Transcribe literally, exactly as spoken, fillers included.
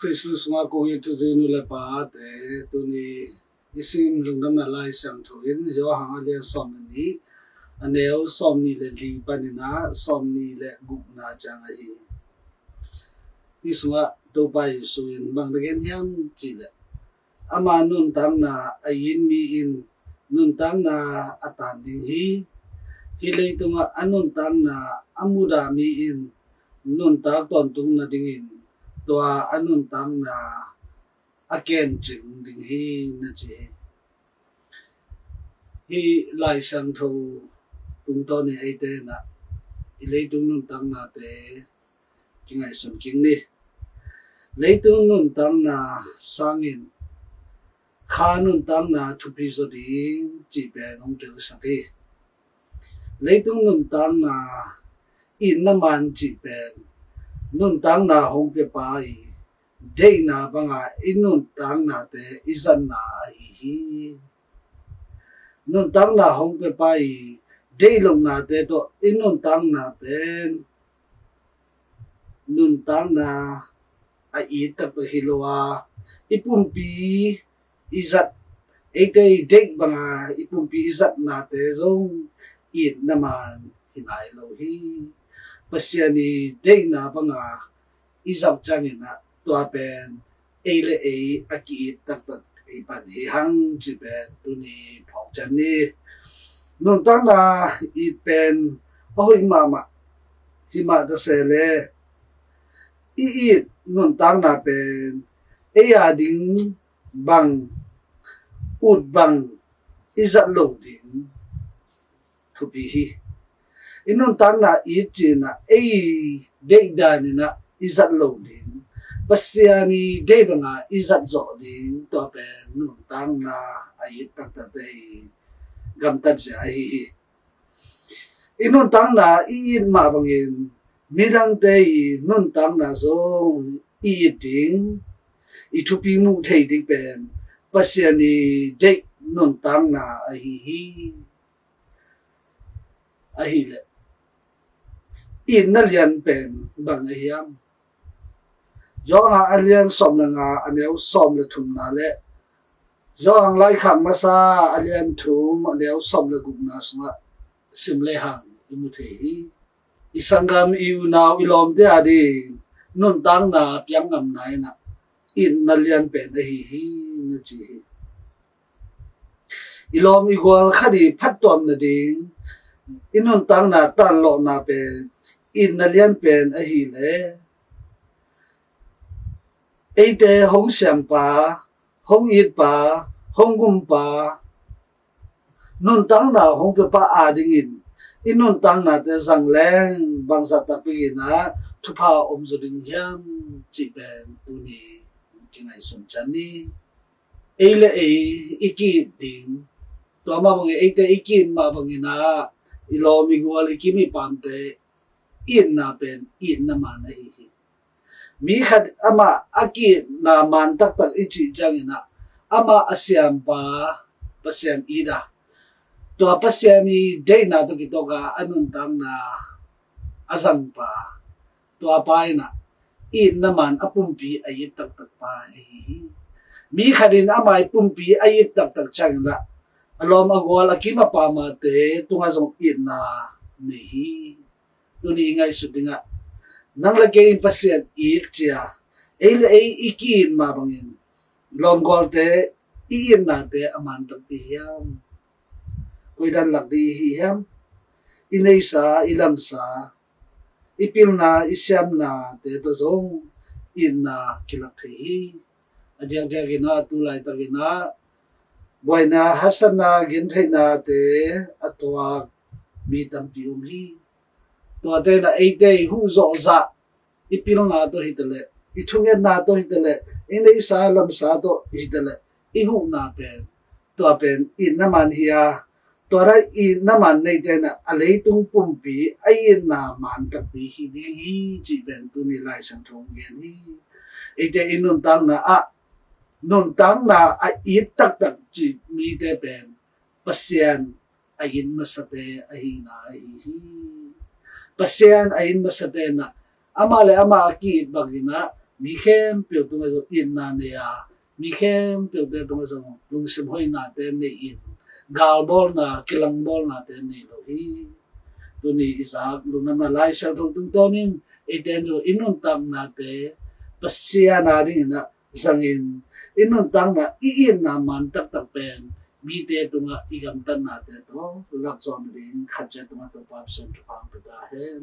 Khristu sungah kong it thuci nu le pate, tuni i sim lungdamna Lai Siangtho in Johan a lian sawm le nih, a neu sawm nih le li panin ah sawm nih le gukna ciang ahi hi. Hih sungah Topa Jesu in bang na gen hiam cih leh, ama nuntakna a it mi in nuntakna a tan ding hi. Hih leitungah a nuntakna a mudah mi in nuntak tawntung nadingin tua a nuntakna a kencing ding hi, na ci hi. Hih Lai Siangtho tungtawn in eite in ah i leitung nuntaknate kingaihsun kik ni. Leitung nuntakna sangin kha nuntakna thupi zaw ding cih pen hong telsak hi. Leitung nuntakna itna man cih pen nuntakna hong piapa i deihna banga i nuntaknate i zatna ahi hi. Nuntakna hong piapa i deih lohnate tawh i nuntakna pen nuntakna a it taktak hi lo a, i pumpi i zat, eite i deih banga i pumpi i zatnate zong itna man hi nai lo hi. Pasian i deihna banga i zat ciangin ah tua pen ei le ei a ki-it taktak hi pan hi hang cih pen tuni phawk ciat ni. Nuntakna it pen a hoih mahmah hi mah ta se leh, i it nuntakna pen ei a ding bang, ut bang i zat lo ding thupi hi. I nuntakna it cih in ah ei deih danin ah i zat lo ding, Pasian i deih banga i zat zawh ding, tua pen nuntakna a it taktakte i gamtat zia ahi hi. I nuntakna i it mah bangin midangte i nuntakna zong i it ding, i thupi muh thei ding pen Pasian i deih nuntakna ahi hi. Ahih leh itna lian pen bang a hiam? Johan a lian sawm le nga, a neu sawm le thumna le Johan laikhak masa a lian thum, a neu sawm le gukna sungah sim lehang i mu thei hi. I sanggam, i unau, i lawmte a ding nuntakna piak ngamna in ah itna lian pen ahi hi, na ci hi. I lawm i gual khat i phattuam nading i nuntakna tanlawhna pen itna lian pen ahih leh, eite hong siampa, hong itpa, hong gumpa, nuntakna hong piapa a dingin i nuntaknate zang leng bangzah takpi in ah thupha om zaw ding hiam cih pen tuni kingaihsun ciat ni. Ei le ei i ki-it ding, tua mah bangin eite i ki-it mah bangin ah i lawm i gual, i kim i paamte itna pen itna man ahi hi. Mi khat amah a ki-itna man taktak i cih ciangin ah amah a siampa Pasian it a, tua Pasian i deihna tawh kitawk a a nuntakna a zangpa, tua pa in ah itna man a pumpi a it taktak pa ahi hi. Mi khat in ama i pumpi a it taktak ciangin ah a lawm a gual, a kim a paamte tungah zong itna nei hi. Tuni i ngaihsut dingah nang le kei in Pasian it cia, ei le ei i ki-it mah bangin lawmgualte i itnate a man takpi hiam? Koidan lak ding i hi hiam? I neisa, i lamsa, i pilna, i siamnate tawh zong itna kilak thei hi. A diakdiakin ah tu laitakin ah buaina, haksatna, gentheihnate a tuak mi tampi om hi. Tuate in ah eite i huh zawhzah, i pilna tawh hi taleh, i thungetna tawh hi taleh, i neisa lamsa tawh hi taleh, i huhna pen, tua pen itna man hi a, tua dan itna man neite in ah a leitung pumpi a itna man takpi hi ding hi cih pen tuni Lai Siangtho hong gen hi. Eite i nuntakna ah nuntakna a it taktak cih mite pen Pasian a it masate ahihna ahi hi. Pasian a it masate in ah amah le amah a ki-it bangin ah mi khempeuh tungah zong itna nei a, mi khempeuhte tungah zong lungsim hoihnate nei in, galbawlna, kilangbawlnate nei lo hi. Tuni i zak lungdamna Lai Siangtho tungtawnin eite in zong i nuntaknate Pasian a dingin ah zangin, i nuntakna, i itna man taktak pen mite tungah i gamtatnate tawh lakzawn ding khat ciat tungah Topa Pasian thupha pia ta hen.